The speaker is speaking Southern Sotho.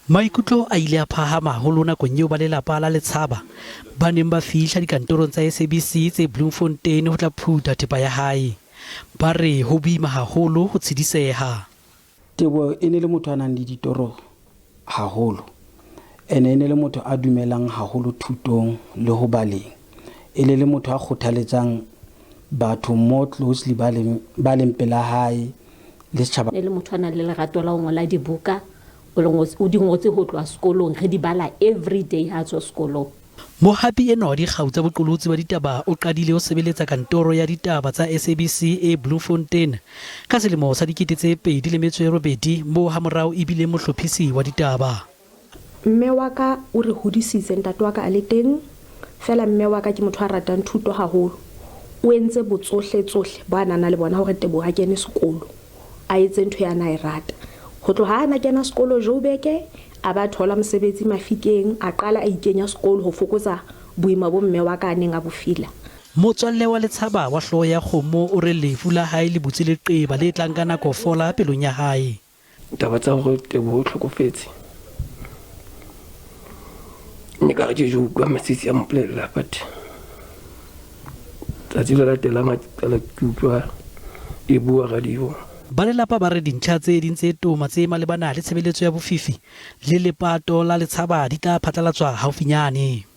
Maikutlo a ile a phahama haholo nakong eo ba lelapa la Letshaba ba neng ba fihla dikantorong tsa SABC tse Bloemfontein ho tla phutha thepa ya hae. Ba re ho boima haholo ho tshediseha. Teboho e ne le motho a nang le ditoro haholo ene e ne le motho a dumelang haholo thutong le ho baleng. E le le motho a kgothaletsang batho more closely ba leng ba leng pela hae le setjhaba. E le motho a nang le lerato la ho ngola dibuka, o le ngotse, o di ngotse ho tloha sekolong, re di bala every day ha a tswa sekolong. Mohapi enwa wa dikgau tsa boqolotsi ba ditaba o qadile ho sebeletsa kantoro ya ditaba tsa SABC e Bloemfontein ka selemo sa 2008 moo hamorao e bileng mohlophisi wa ditaba. Mme wa ka o re hodisitse ntate wa ka a le teng, feela mme wa ka ke motho a ratang thuto haholo. O entse botsohle tsohle bo a na na le bona hore Teboho a kene sekolo, a etse ntho ya na e rata. Ho tloha ha a na kena sekolo Joburg, a ba thola mosebetsi Mafikeng, a qala a ikenya sekolo ho fokotsa boima bo mme wa ka a neng a bo fila. Motswalle wa Letshaba wa hlooho ya kgomo o re lefu la hae le butse leqeba le tlang ka nako fola pelong ya hae. Taba tsa hore Teboho o tlhokofetse ne ka re ke jo utlwa Masisi a mpolella but tsatsi le latelang a qala ke utlwa e bua radio. Ba lelapa ba re dintlha tse ding tse toma tse malebana le tshebeletso ya bofifi le lepato la Letshaba di tla phatlalatswa haufinyane.